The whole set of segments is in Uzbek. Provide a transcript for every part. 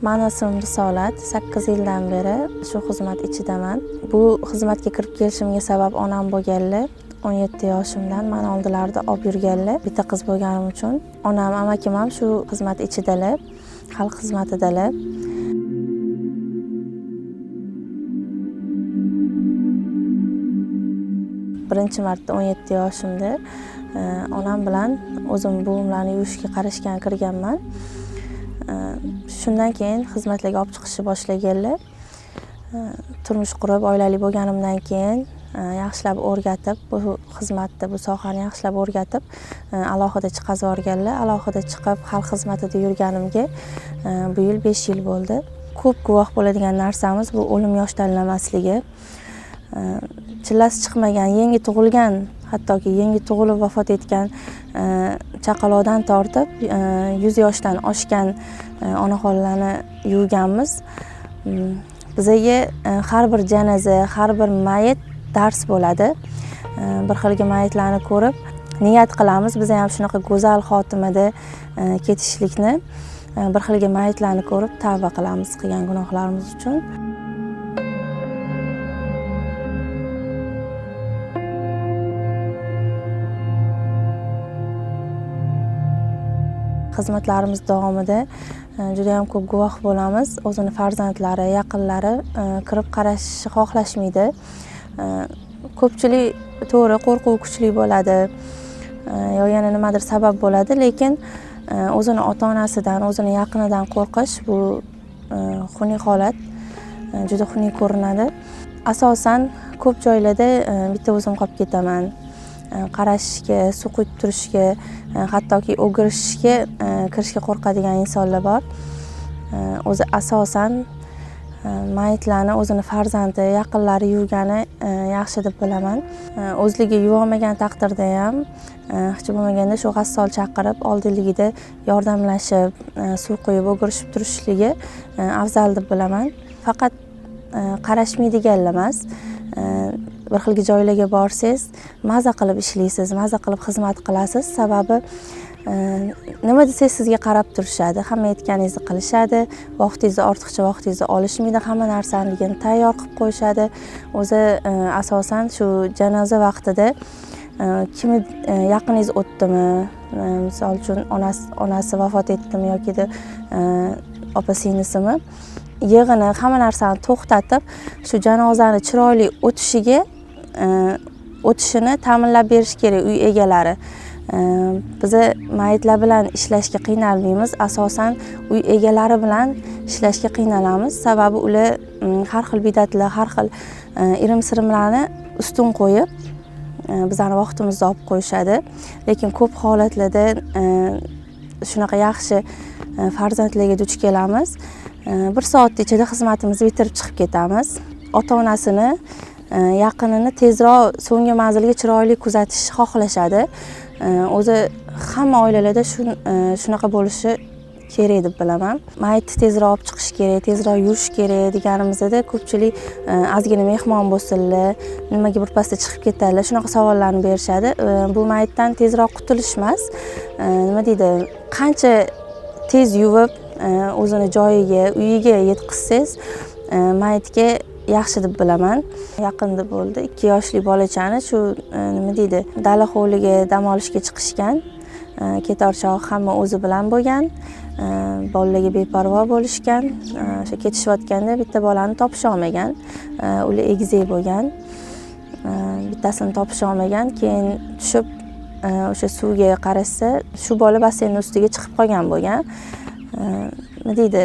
Mani ismim Risolat. 8 yildan beri shu xizmat ichidaman. Bu xizmatga kirib kelishimga sabab onam bo'lganlar. 17 yoshimdan mani oldilarida olib yurganlar. Bitta qiz bo'lganim uchun onam, amakim ham shu xizmat ichidalar, xalq xizmatidalar. Birinchi marta 17 yoshimda onam bilan o'zim buvimlarni yuvishga qarashgan kirganman. Shundan keyin xizmatlarga olib chiqishni boshlaganlar. Turmush qurib, oilali bo'lganimdan keyin yaxshilab o'rgatib, bu xizmatni, bu sohani yaxshilab o'rgatib, alohida chiqazib yuborganlar. Alohida chiqib xalq xizmatida yurganimga bu yil 5 yil bo'ldi. Ko'p guvoh bo'ladigan narsamiz bu o'lim yosh tanlamasligi. Chillasi chiqmagan, yangi tug'ilgan, hattoki yangi tug'ilib vafot etgan chaqaloqdan tortib 100 yoshdan oshgan onaxonlarni yuvganmiz. Bizaga har bir janoza, har bir mayit dars bo'ladi. Bir xilgi mayitlarni ko'rib niyat qilamiz, biz ham shunaqa go'zal xotimada ketishlikni. Bir xilgi mayitlarni ko'rib tavba qilamiz qilgan gunohlarimiz uchun. Xizmatlarimiz davomida juda ham ko'p guvoh bo'lamiz. O'zini farzandlari, yaqinlari kirib qarashni xohlashmaydi. Ko'pchilik to'g'ri qo'rquv kuchli bo'ladi, yo yana nimadir sabab bo'ladi, lekin o'zini ota-onasidan, o'zini yaqinidan qo'rqish bu xunuk holat, juda xunuk ko'rinadi. Asosan ko'p joylarda bitta o'zim qolib ketaman. Qarashga, suv quyib turishga, hattoki o'girishga, kirishga qo'rqadigan insonlar bor. O'zi asosan mayitlarni o'zini farzandi, yaqinlari yuvgani yaxshi deb bilaman. O'zligi yuvolmagan taqdirda ham hech bo'lmaganda shu g'assol chaqirib, oldinligida yordamlashib, suv quyib, o'girishib turishligi afzal deb bilaman. Faqat qarashmaydiganlar emas. Bir xilgi joylarga borsangiz, maza qilib ishlaysiz, maza qilib xizmat qilasiz. Sababi nima desangiz sizga qarab turishadi, hamma aytganingizni qilishadi, vaqtingizni, ortiqcha vaqtingizni olishmaydi, hamma narsaligini tayyor qilib qo'yishadi. O'zi asosan shu janoza vaqtida kimi yaqiningiz o'tdimi, misol uchun onasi vafot etdimi yoki opa singlisimi, yig'ini hamma narsani to'xtatib, shu janozani chiroyli o'tishini ta'minlab berish kerak uy egalari. Biza mayitlar bilan ishlashga qiynalmaymiz, asosan uy egalari bilan ishlashga qiynalamiz. Sababi ular har xil bidatlar, har xil irim-sirimlarni ustun qo'yib, bizani vaqtimizni olib qo'yishadi. Lekin ko'p holatlarda shunaqa yaxshi farzandlarga duch kelamiz. Bir soat ichida xizmatimizni bitirib chiqib ketamiz. Ota-onasini, yaqinini tezroq so'nggi manzilga chiroyli kuzatishni xohlashadi. O'zi hamma oilalarda shunaqa bo'lishi kerak deb bilaman. Mayitni tezroq olib chiqish kerak, tezroq yuvish kerak deganimizda ko'pchilik ozgina mehmon bo'lsinlar, nimaga birpasda chiqib ketadilar, shunaqa savollarni berishadi. Bu mayitdan tezroq qutulish emas. Nima deydi, qancha tez yuvib, o'zini joyiga, uyiga yetkazsangiz, mayitga yaxshi deb bilaman. Yaqinda bo'ldi, 2 yoshli bolachani shu nima deydi, dala hovliga dam olishga chiqishgan. Ketar chog'i hamma o'zi bilan bo'lgan. Bolalarga beparvo bo'lishgan. O'sha ketishayotganda bitta bolani topisha olmagan. Ular egizak bo'lgan. Bittasini topisha olmagan. Keyin tushib, o'sha suvga qarashsa, shu bola basseynning ustiga chiqib qolgan bo'lgan. Nima deydi?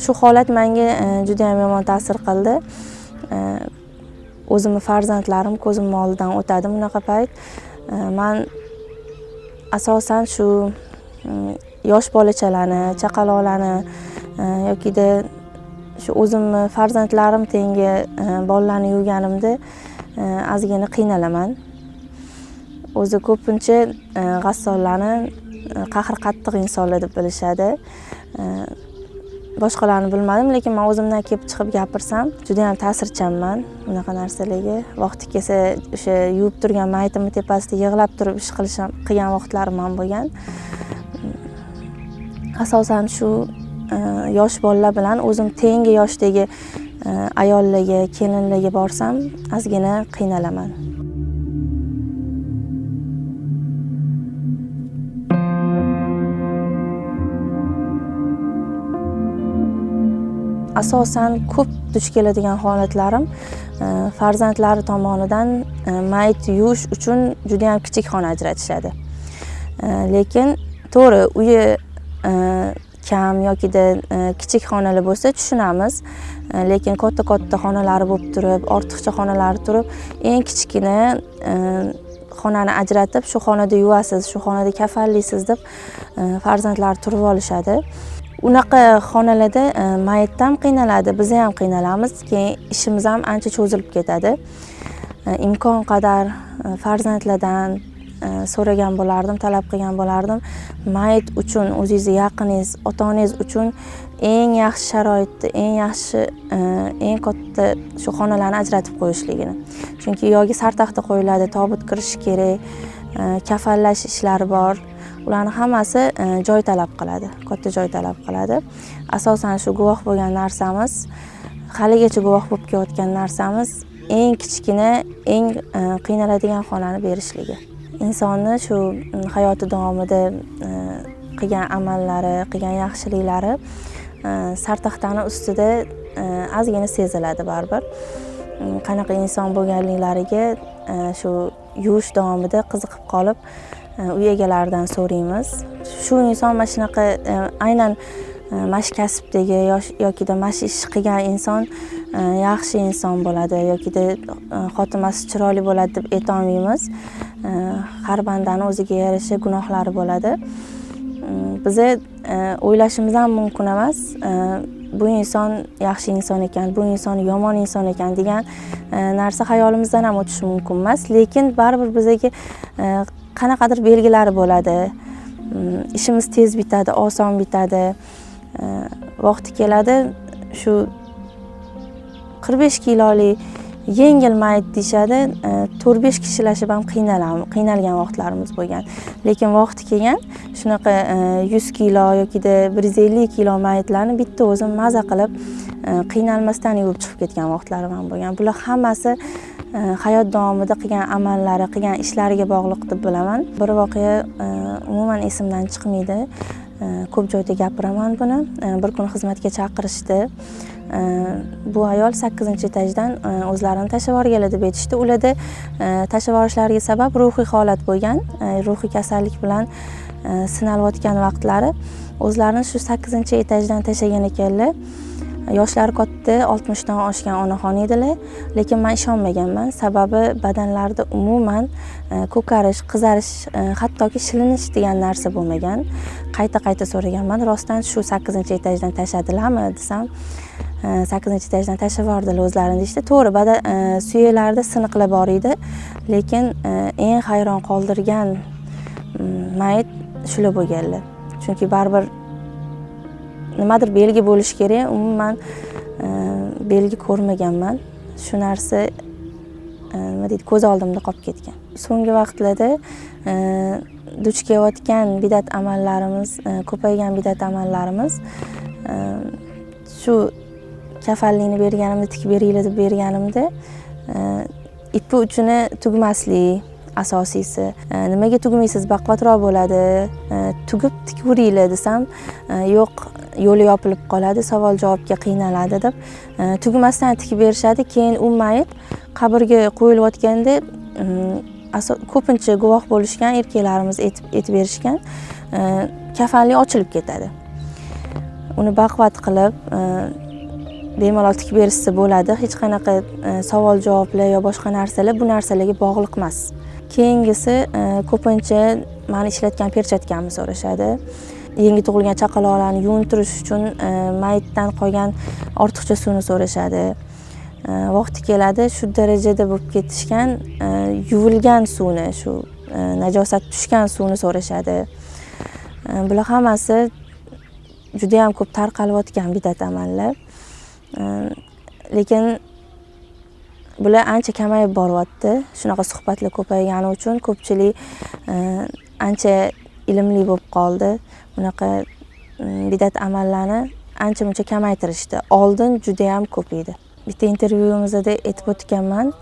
Shu holat menga juda ham yomon ta'sir qildi. O'zimni farzandlarim ko'zimning oldidan o'tadi bunaqa payt. Men asosan shu yosh bolachalarni, chaqaloqlarni yokida shu o'zimni farzandlarim tengi bolalarni yuvganimda ozgina qiynalaman. O'zi ko'pincha g'assollarni qahr qattiq insonlar deb bilishadi. Boshqalarni bilmadim, lekin men o'zimdan kelib chiqib gapirsam, juda ham ta'sirchanman bunaqa narsalarga. Vaqti kelsa o'sha yuvib turgan mayitimni tepasida yig'lab turib ish qilgan vaqtlarim ham bo'lgan. Asosan shu yosh bolalar bilan o'zim tengi yoshdagi ayollarga, kelinlarga borsam ozgina qiynalaman. Asosan ko'p duch keladigan holatlarim farzandlari tomonidan mayit yuvish uchun juda ham kichik xona ajratishadi. Lekin to'g'ri, uyi kam yokida kichik xonalar bo'lsa tushunamiz. Lekin katta-katta xonalari bo'lib turib, ortiqcha xonalari turib, eng kichkina xonani ajratib, shu xonada yuvasiz, shu xonada kafanlisiz deb farzandlar turib olishadi. Unaqa xonalarda mayitda ham qiynaladi, biz ham qiynalamiz, keyin ishimiz ham ancha cho'zilib ketadi. Imkon qadar farzandlardan so'ragan bo'lardim, talab qilgan bo'lardim. Mayit uchun, o'zingizni yaqiningiz, ota-onangiz uchun eng yaxshi sharoitni, eng yaxshi, eng katta shu xonalarni ajratib qo'yishligini. Chunki yoki sartaxta qo'yiladi, tobut kirishi kerak, kafanlash ishlari bor. Ularni hammasi joy talab qiladi, katta joy talab qiladi. Asosan shu guvoh bo'lgan narsamiz, haligacha guvoh bo'lib kelayotgan narsamiz eng kichkina, eng qiynaladigan xonani berishligi. Insonni shu hayoti davomida qilgan amallari, qilgan yaxshiliklari sartaxtani ustida ozgina seziladi baribir. Qanaqa inson bo'lganliklariga shu yuvish davomida qiziqib qolib, uy egalaridan so'raymiz. Shu inson mana shunaqa, aynan mana shu kasbdagi yokida mana shu ishni qilgan inson yaxshi inson bo'ladi yokida xotimasi chiroyli bo'ladi deb aytolmaymiz. Har bandani o'ziga yarasha gunohlari bo'ladi. Biza o'ylashimiz ham mumkin emas. Bu inson yaxshi inson ekan, bu inson yomon inson ekan degan narsa xayolimizdan ham o'tishi mumkin emas. Lekin baribir bizaga qanaqadir belgilari bo'ladi. Ishimiz tez bitadi, oson bitadi. Vaqti keladi, shu 45 kilolik yengil mayit deyishadi, 4-5 kishilashib ham qiynalgan vaqtlarimiz bo'lgan. Lekin vaqti kelgan shunaqa 100 kilo yokida 150 kilo mayitlarni bitta o'zim maza qilib, qiynalmasdan yuvib chiqib ketgan vaqtlarim ham bo'lgan. Bular hammasi hayot davomida qilgan amallari, qilgan ishlariga bog'liq deb bilaman. Bir voqea umuman esimdan chiqmaydi. Ko'p joyda gapiraman buni. Bir kun xizmatga chaqirishdi. Bu ayol 8-etajdan o'zlarini tashlab yuborganlar deb aytishdi. Ularda tashlab yuborishlariga sabab ruhiy holat bo'lgan, ruhiy kasallik bilan sinalayotgan vaqtlari o'zlarini shu 8-etajdan tashlagan ekanlar. Yoshlari katta, 60 dan oshgan onaxon edilar, lekin men ishonmaganman. Sababi badanlarida umuman ko'karish, qizarish, hattoki shilinish degan narsa bo'lmagan. Qayta-qayta so'raganman, rostdan shu 8-etajdan tashladilarmi desam, 8-etajdan tashlab yubordilar o'zlarini deyishdi. To'g'ri, badan suyaklarida siniqlar bor edi, lekin eng hayron qoldirgan mayit shular bo'lganlar. Chunki baribir nimadir belgi bo'lishi kerak, umuman belgi ko'rmaganman. Shu narsa nima deydi, ko'z oldimda qolib ketgan. So'nggi vaqtlarda duch kelayotgan bidat amallarimiz, ko'paygan bidat amallarimiz, shu kafanlikni berganimda, tikib beringlar deb berganimda, ipi uchini tugmaslik asosiysi. Nimaga tugmaysiz, baquvvatroq bo'ladi, tugib tikaveringlar desam, yo'q, yo'li yopilib qoladi, savol javobga qiynaladi deb, tugmasdan tikib berishadi. Keyin u mayit qabrga qo'yilayotganda, ko'pincha guvoh bo'lishgan erkaklarimiz aytib berishgan, kafanlik ochilib ketadi. Uni baquvvat qilib, bemalol tikib berishsa bo'ladi. Hech qanaqa savol javoblar yo boshqa narsalar bu narsalarga bog'liq emas. Keyingisi, ko'pincha meni ishlatgan perchatkamni so'rashadi. Yangi tug'ilgan chaqaloqlarni yuvintirish uchun mayitdan qolgan ortiqcha suvni so'rashadi. Vaqti keladi, shu darajada bo'lib ketishgan, yuvilgan suvni, shu najosat tushgan suvni so'rashadi. Bular hammasi juda ham ko'p tarqalayotgan bidat amallar. Lekin bular ancha kamayib boryapti. Shunaqa suhbatlar ko'paygani uchun ko'pchilik ancha ilmli bo'lib qoldi. Bunaqa Bidat amallarni ancha muncha kamaytirishdi. Oldin judayam ko'p edi. Bitta intervyuimizda aytib o'tganman,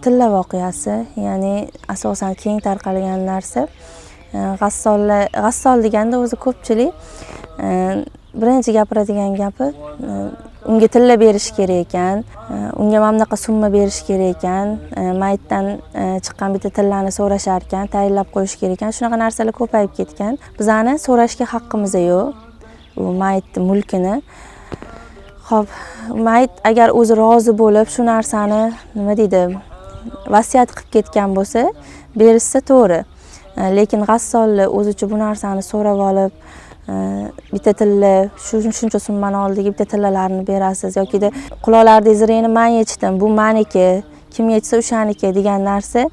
tilla voqeasi, ya'ni asosan keng tarqalgan narsa. G'assollar, g'assol deganda o'zi ko'pchilik birinchi gapiradigan gapi unga tilla berish kerak ekan, unga mana bunaqa summa berish kerak ekan, mayitdan chiqqan bitta tillani so'rashar ekan, tayinlab qo'yish kerak ekan. Shunaqa narsalar ko'payib ketgan. Bizani so'rashga haqqimiz yo'q u mayitni mulkini. Xo'p, mayit agar o'zi rozi bo'lib shu narsani nima deydi, vasiyat qilib ketgan bo'lsa, berishsa to'g'ri. Lekin g'assolni o'zicha bu narsani so'rab olib, bitta tilla shu shuncha summani oldiga bitta tillalarni berasiz yokida quloqlaridagi zirhni man yechdim, bu maniki, kim yechsa o'shaniki degan narsa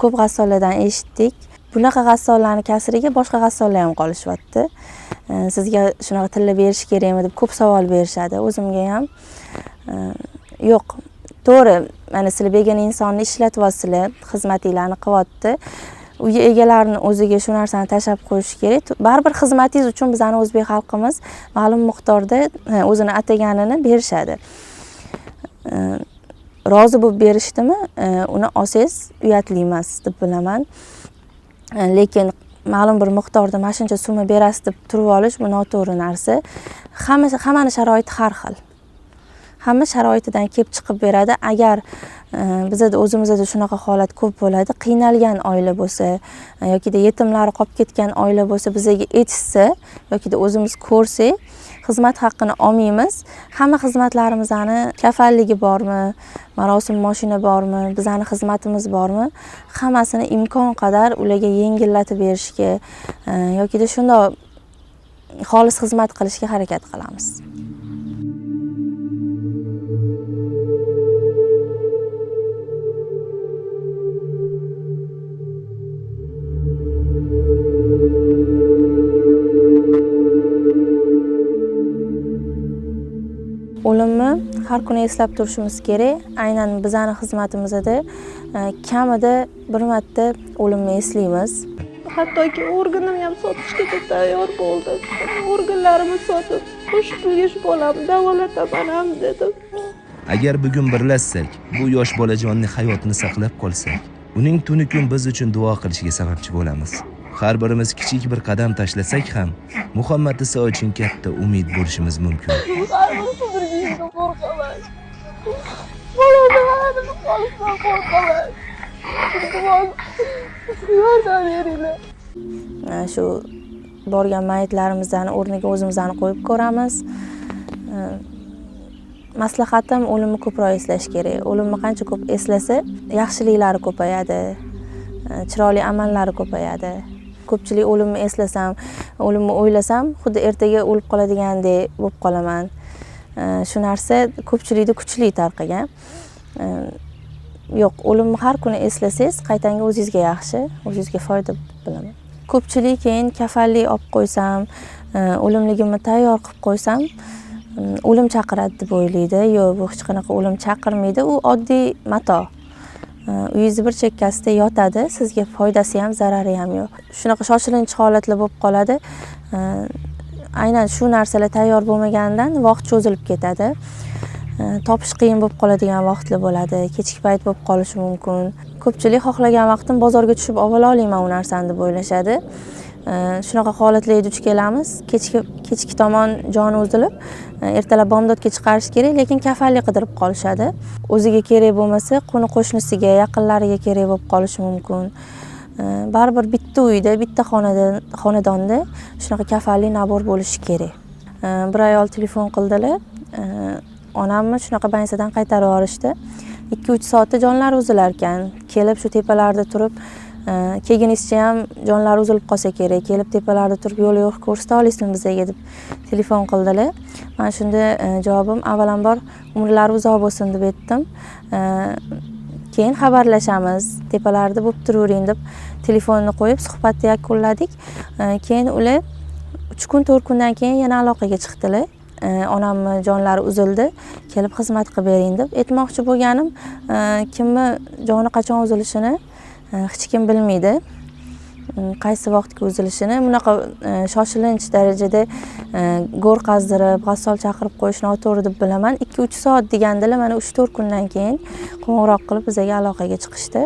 ko'p g'assollardan eshitdik. Bunaqa g'assollarni kasriga boshqa g'assollar ham qolishyapti. Sizga shunaqa tilla berish kerakmi deb ko'p savol berishadi o'zimga ham. Yo'q, to'g'ri, mana sizlar begona insonni ishlatyapsizlar, xizmatinglarni qilyapti. Uy egalarini o'ziga shu narsani tashlab qo'yish kerak. Baribir xizmatingiz uchun bizani o'zbek xalqimiz ma'lum miqdorda o'zini ataganini berishadi. Rozi bo'lib berishdimi, uni olsangiz uyatli emas deb bilaman. Lekin ma'lum bir miqdorda mana shuncha summa berasiz deb turib olish bu noto'g'ri narsa. Hammani sharoiti har xil. Hamma sharoitidan kelib chiqib beradi. Agar bizada o'zimizda shunaqa holat ko'p bo'ladi, qiynalgan oila bo'lsa yokida yetimlari qolib ketgan oila bo'lsa, bizaga aytishsa yokida o'zimiz ko'rsak, xizmat haqqini olmaymiz. Hamma xizmatlarimizni kafanligi bormi, marosim mashina bormi, bizani xizmatimiz bormi, hammasini imkon qadar ularga yengillatib berishga yokida shundoq xolis xizmat qilishga harakat qilamiz. O'limni har kuni eslab turishimiz kerak. Aynan bizani xizmatimizda kamida bir marta o'limni eslaymiz. Hattoki organimni ham sotishga tayyor bo'ldim. Organlarimni sotib, shu pulga shu bolamni davolataman ham dedim. Agar bugun birlashsak, bu yosh bolajonning hayotini saqlab qolsak, uning tuni kun biz uchun duo qilishiga sababchi bo'lamiz. Har birimiz kichik bir qadam tashlasak ham, Muhammad Iso uchun katta umid bo'lishimiz mumkin. Har bir sudragimga qo'rqaman. Bolamni qolishidan qo'rqaman. Iltimos, yordam beringlar. Shu borgan mayitlarimizni o'rniga o'zimizni qo'yib ko'ramiz. Maslahatim, o'limni ko'proq eslash kerak. O'limni qancha ko'p eslasa, yaxshiliklari ko'payadi, chiroyli amallari ko'payadi. Ko'pchilik o'limni eslasam, o'limni o'ylasam, xuddi ertaga o'lib qoladigandek bo'lib qolaman. Shu narsa ko'pchilikda kuchli tarqagan. Yo'q, o'limni har kuni eslasangiz, qaytanga o'zingizga yaxshi, o'zingizga foyda bilaman. Ko'pchilik keyin kafanlik olib qo'ysam, o'limligimni tayyor qilib qo'ysam, o'lim chaqiradi deb o'ylaydi. Yo'q, bu hech qanaqa o'lim chaqirmaydi. U oddiy mato. Uyingizni bir chekkasida yotadi, sizga foydasi ham, zarari ham yo'q. Shunaqa shoshilinch holatlar bo'lib qoladi. Aynan shu narsalar tayyor bo'lmaganidan vaqt cho'zilib ketadi. Topish qiyin bo'lib qoladigan vaqtlar bo'ladi, kechki payt bo'lib qolishi mumkin. Ko'pchilik xohlagan vaqtim bozorga tushib olib olaman u narsani deb o'ylashadi. Shunaqa holatlarga duch kelamiz. Kechki tomon joni uzilib, ertalab bomdodga chiqarish kerak, lekin kafanlik qidirib qolishadi. O'ziga kerak bo'lmasa, qo'ni qo'shnisiga, yaqinlariga kerak bo'lib qolishi mumkin. Baribir bitta uyda, bitta xonadonda shunaqa kafanli nabor bo'lishi kerak. Bir ayol telefon qildilar. Onamni shunaqa bansadan qaytarib yuborishdi. 2-3 soatda jonlari uzilar ekan. Kelib shu tepalarda turib, kelgunizcha ham jonlari uzilib qolsa kerak. Kelib tepalarda turib yo'l yo'q ko'rsata olasizmi bizga deb telefon qildilar. Men shunda javobim avvalambor umrlari uzoq bo'lsin deb aytdim. Keyin xabarlashamiz, tepalarda bo'lib turavering deb telefonni qo'yib suhbatni yakunladik. Keyin ular 3 kun, 4 kundan keyin yana aloqaga chiqdilar. Onamni jonlari uzildi, kelib xizmat qilib bering deb. Aytmoqchi bo'lganim, kimni joni qachon uzilishini hech kim bilmaydi. Qaysi vaqtga uzilishini bunaqa shoshilinch darajada go'r qazdirib, g'assol chaqirib qo'yish noto'g'ri deb bilaman. 2-3 soat degandilar, mana 3-4 kundan keyin qo'ng'iroq qilib bizaga aloqaga chiqishdi.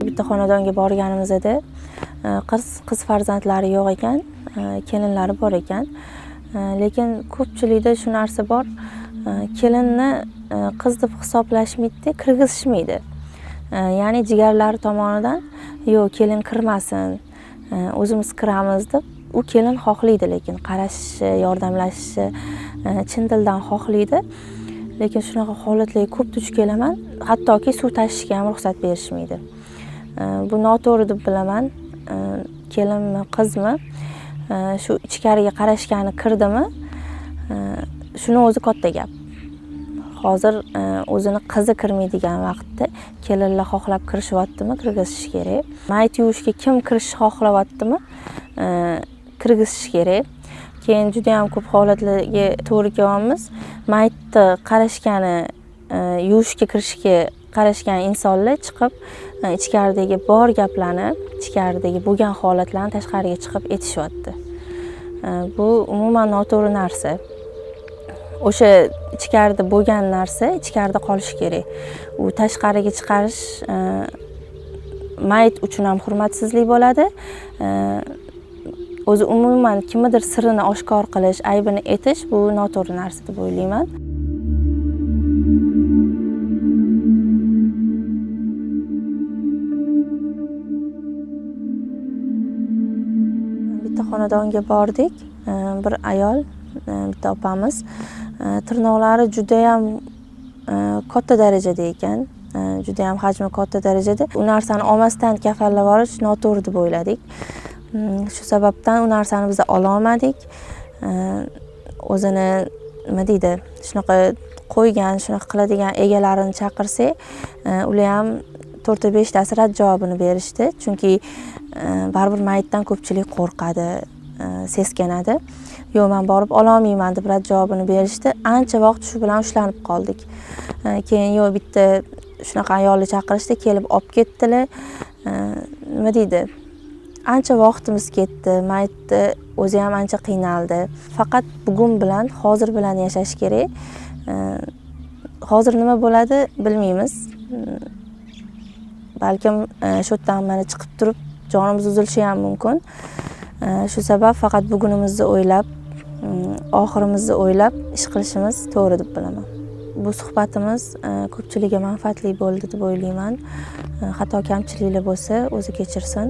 Bitta xonadonga borganimizda qiz farzandlari yo'q ekan, kelinlari bor ekan. Lekin ko'pchilikda shu narsa bor, kelinni qiz deb hisoblashmaydi, kirgizishmaydi. Ya'ni jigarlari tomonidan yo'q, kelin kirmasin, o'zimiz kiramiz deb. U kelin xohlaydi, lekin qarashishi, yordamlashishi chin dildan xohlaydi. Lekin shunaqa holatlarga ko'p duch kelaman, hattoki suv tashishga ham ruxsat berishmaydi. Bu noto'g'ri deb bilaman. Kelinmi, qizmi, shu ichkariga qarashgani kirdimi, shuni o'zi katta gap. Hozir o'zini qizi kirmaydigan vaqtda kelinlar xohlab kirishyaptimi, kirgizish kerak. Mayit yuvishga kim kirishni xohlayaptimi, kirgizish kerak. Keyin juda ham ko'p holatlarga to'g'ri kelyapmiz. Mayitni qarashgani, yuvishga kirishga qarashgan insonlar chiqib, ichkaridagi bor gaplarni, ichkaridagi bo'lgan holatlarni tashqariga chiqib aytishyapti. Bu umuman noto'g'ri narsa. O'sha ichkarida bo'lgan narsa ichkarida qolishi kerak. U tashqariga chiqarish mayit uchun ham hurmatsizlik bo'ladi. O'zi umuman kimnidir sirini oshkor qilish, aybini aytish bu noto'g'ri narsa deb o'ylayman. Bitta xonadonga bordik, bir ayol, bitta opamiz, tirnoqlari juda ham katta darajada ekan, juda ham hajmi katta darajada. U narsani olmasdan kafanlab olish noto'g'ri deb o'yladik. Shu sababdan u narsani biz ola olmadik. O'zini nima deydi, shunaqa qo'ygan, shunaqa qiladigan egalarini chaqirsak, ular ham 4-5 tasi rad javobini berishdi. Chunki baribir mayitdan ko'pchilik qo'rqadi, seskanadi. Yo'q, men borib ola olmayman deb rad javobini berishdi. Ancha vaqt shu bilan ushlanib qoldik. Keyin yo'q, bitta shunaqa ayolni chaqirishdi, kelib olib ketdilar. Nima deydi? Ancha vaqtimiz ketdi, mayitni o'zi ham ancha qiynaldi. Faqat bugun bilan, hozir bilan yashash kerak. Hozir nima bo'ladi bilmaymiz. Balkim shu yerdan mana chiqib turib jonimiz uzilishi ham mumkin. Shu sabab faqat bugunimizni o'ylab, oxirimizni o'ylab ish qilishimiz to'g'ri deb bilaman. Bu suhbatimiz ko'pchilikka manfaatli bo'ldi deb o'ylayman. Xato kamchiliklar bo'lsa, o'zi kechirsin.